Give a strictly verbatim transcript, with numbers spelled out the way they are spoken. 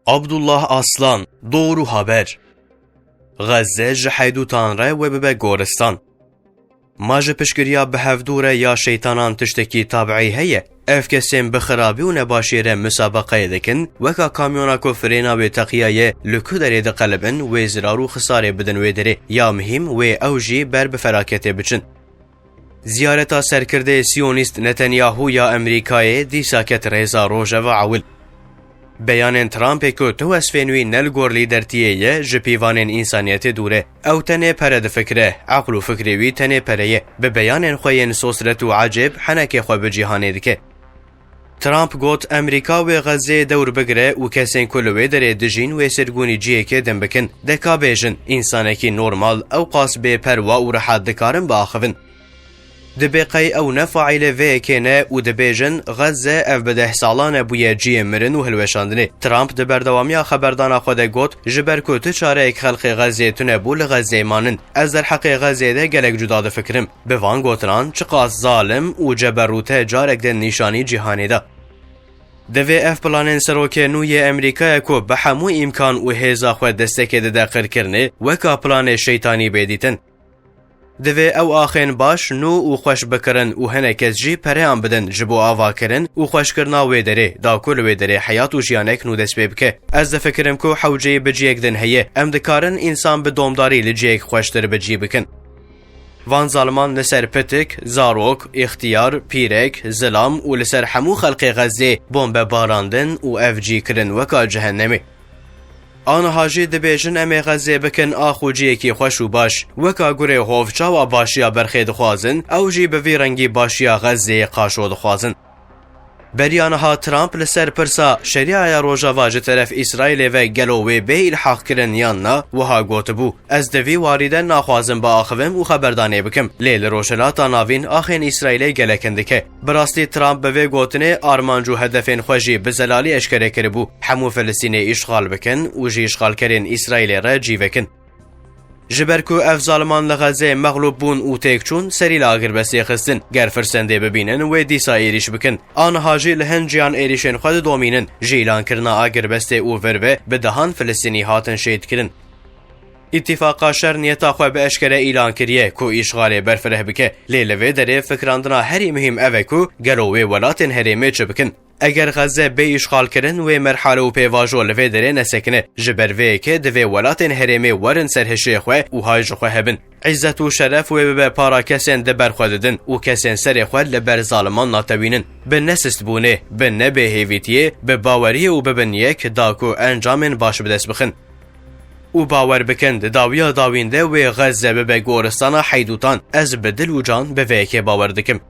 Abdullah Aslan, Doğru Haber. Xezze ji heydûtan re wê bibe goristan. Ma ji piştgiriya bi hevdû re ya şeytanan tiştekî tabiî heye? Ev kesên bi xirabî û nebaşiyê re musabeqeyê dikin, weka kamyona ku firêna wê teqiyaye li ku derê diqelibin, wê zirar û xisarê bidin wê derê, ya muhîm wê ew jî ber bi felaketê biçin. Ziyareta serkirdê Siyonîst Netanyahu ya Amerîkayê dîsa ket rêza Rojeva ewil. Beyanên Trumpê ku tu wesfên wî ne li gor lîdertiyê ye, ji pîvanên însaniyetê dûr e. Ew tenê pere difikire, eql û fikrê wî tenê pere ye. Bi beyanên xwe yên sosret û ecêb henekê xwe bi cîhanê dike. Trump got, Amerîka wê Xezzeyê dewr bigire û kesên ku li wê derê dijîn wê sirgûnî cihekê din bikin. De ka bêjin, însanekî normal ew qas bê perwa û rehet dikarin biaxivin. Dibê qey ew ne faîlê vê yekê ne û dibêjin, Xezze ev bi deh salan e bûye cihê mirin û hilweşandinê. Trump di berdewamiya xeberdana xwe de got, Ji ber ku tu çareyek xelkê Xezzeyê tune bû li Xezzeyê manin. Ez derheqê Xezzeyê de gelek cuda difikirim. Bi van gotinan çiqas zalim û ceberûte carek din nîşanî cîhanê da. Divê ev planên serokê nû yê Amerîkaya ku bi hemû îmkan û hêza xwe destekê dide qirkirinê, weka planê şeytanî bê dîtin. Divê ew axên baş, nû û xweş bikirin û hinek kes jî pereyan bidin ji bo avakirin û xweşkirina wê derê, da ku li wê derê heyat û jiyanek nû dest pê bike. Ez difikirim ku hewceyî bi cihek din heye. Em dikarin însan bi domdarî li cihek xweştir bi cî bikin. Van zaliman li ser pitik, zarok, îxtiyar, pîrek, zilam û li ser hemû xelkê Xezzê bombe barandin û ev cî kirin weka cehennemê. Aniha jî dibêjin, Em ê Xezzê bikin ax û ciyekî xweş û baş. Weka gurê hov çawa başiya berxê dixwazin, ew jî bi vî rengî başiya Xezzeyê qaşo dixwazin. Beriya niha Trump li ser pirsa şerîaya Rojava ji teref Îsraîlê ve gelo wê bê îlhaq kirin yan na, wiha gotibû, Ez di vî warî de naxwazim biaxivim û xeberdanê bikim. Lê li Rojhilata Navîn axên Îsraîlê gelek hin dike. Bi rastî Trump bi vê gotinê armanc û hedefên xwe jî bi zelalî eşkere kiribû, hemû Filistînê îşxal bikin û ji îşxalkerên Îsraîlê re cî vekin. Ji ber ku ev zaliman li Xezzeyê mexlûb bûn û têk çûn, serî li agirbestê xistin. Ger firsendê bibînin, wê dîsa êrîş bikin. Aniha jî li hin ciyan êrîşên xwe didomînin. Ji îlankirina agirbestê û vir ve bi dehan Filistînî hatin şehîd kirin. Îtîfaqa şer niyeta xwe bi eşkere îlan kiriye ku îşxalê berfireh bike. Lê li vê derê fikrandina herî muhîm ev e ku gelo wê welatên herêmê çi bikin? Eger Xezze bê îşxal kirin, wê merhale û pêvajo li vê derê nesekine. Ji ber vê yekê divê welatên herêmê werin ser hişê xwe û hay ji xwe hebin. Îzzet û şeref wê bibe para kesên di ber xwe didin û kesên serê xwe li ber zaliman natewînin. Bi nesistbûnê, bi nebêhêvîtiyê, bi baweriyê û bibin yek da ku encamên baş bi dest bixin. Û bawer bikin, di dawiya dawîn de wê Xezze bibe goristana heydûtan. Ez bi dil û can bi vê yekê bawer dikim.